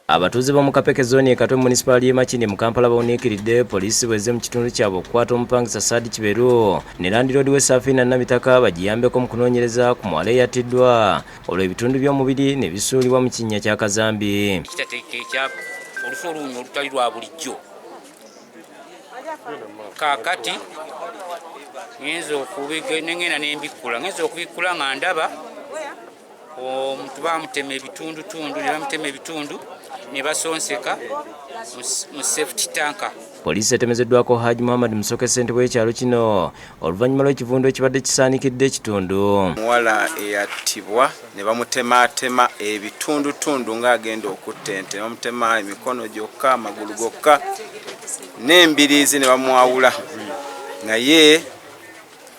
Abatuuze b'omu Kapeke Zooni e Katwe mu munisipaali y'e Makindye mu Kampala bawuniikiridde poliisi bw'ezze mu kitundu kyabwe okukwata omupangisa Saadi Kiberu ne landiroodi we Safiina Namitaka bagiyambeko mu kunoonyereza ku muwala eyattiddwa olwo ebitundu by'omubiri ne bisuulibwa mu kinnya kya kazambi. Ekitateeka olusu oluwunya olutali lwa bulijjo. Kaakati ngenza nengenda nembikkula, ngenza okubikkula nga ndaba omuntu bamutema ebitundutundu, ne bamutema ebitundu ne basonseka mu safety tanker. Poliisi etemezeddwako Haji Muhammad Musoke ssentebe w'ekyalo kino oluvannyuma lw'ekivundu ekibadde kisaanikidde ekitundu. Omuwala eyattibwa ne bamutematema ebitundutundu ng'agenda okutta ente, ne bamutema emikono gyokka, amagulu gokka n'embiriizi ne bamwawula. Naye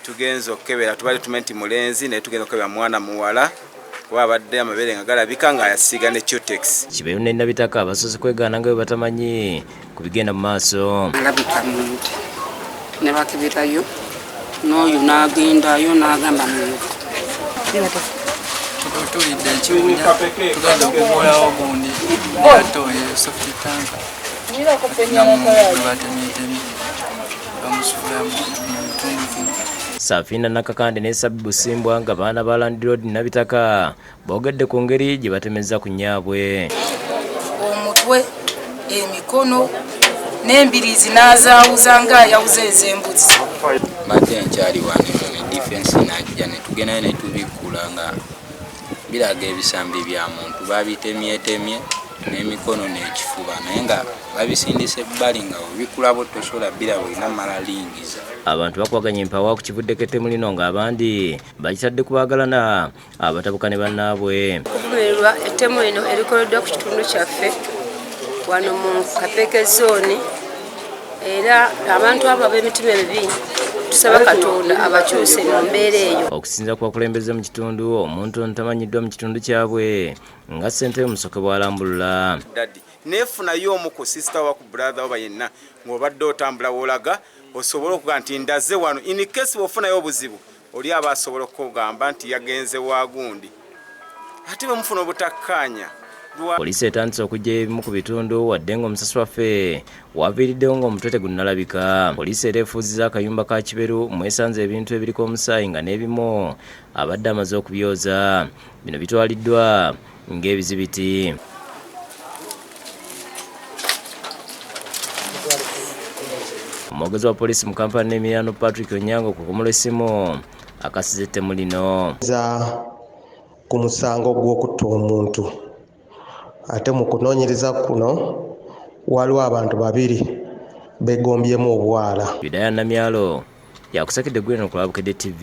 tugenze okukebera, tubadde tumanyi nti mulenzi, naye tugenze okukebera mwana muwala kuba abadde amabeere nga galabika ng'ayasiiga ne Cutex. Kiberu ne Nabitaka basoose kwegaana nga bwe batamanyi ku bigenda mu maaso. Alabika muntu ne bakeberayo n'oyo n'agendayo n'agamba muyuka. Tulidde ekiwunya, tugenda okugulawo gundi atoye soft tank nga muntu batemyetemye bamusuula mu bitundutundu. Safina Nakakande ne Sabbi Busimbwa nga baana ba landiroodi Nabitaka boogedde ku ngeri gye batemezza ku nnyaabwe. Omutwe, emikono n'embiriizi n'azaawuza ng'ayawuza ez'embuzi. Mbadde nkyali wano ne defense najja ne tugendayo ne tubikkula nga biraga ebisambi bya muntu babitemyetemye n'emikono n'ekifuba, naye nga babisindise ebbali nga obikkula bo tosobola biraba, olina mala lingiza. Abantu bakwaganya empawa ku kivuddeko ettemu lino ng'abandi bakitadde ku baagalana abatabuka ne bannaabwe. Okuvumirirwa ettemu lino erikoleddwa ku kitundu kyaffe wano mu Kapeke Zooni, era abantu abo ab'emitima emibi tusaba Katonda abakyuse mu mbeera eyo. Okusinziira ku bakulembeze mu kitundu, omuntu ono tamanyiddwa mu kitundu kyabwe nga ssentebe Musoke bw'alambulula. Daddy, neefunayo omu ku sister oba ku brother oba yenna ng'obadde otambula w'olaga osobole okuga nti ndaze wano, in case bw'ofunayo obuzibu oli aba asobola okukugamba nti yagenze wa gundi. Ate bwe mufuna obutakkaanya. Poliisi etandise okuggyayo ebimu ku bitundu wadde ng'omusasi waffe waviiriddewo ng'omutwe tegunnalabika. Poliisi era efuuzizza akayumba ka Kiberu mwesanze ebintu ebiriko omusaayi nga n'ebimu abadde amaze okubyoza. Bino bitwaliddwa ng'ebizibiti. Omwogezi wa poliisi mu Kampala n'emiriraano Patrick Onyango ku kumula essimu akasiza ettemu lino. Ku musango gw'okutta omuntu, ate mu kunoonyereza kuno waliwo abantu babiri begombyemu obwala. Yudaya Namyalo yakusakedde Gweno ku Bukedde TV.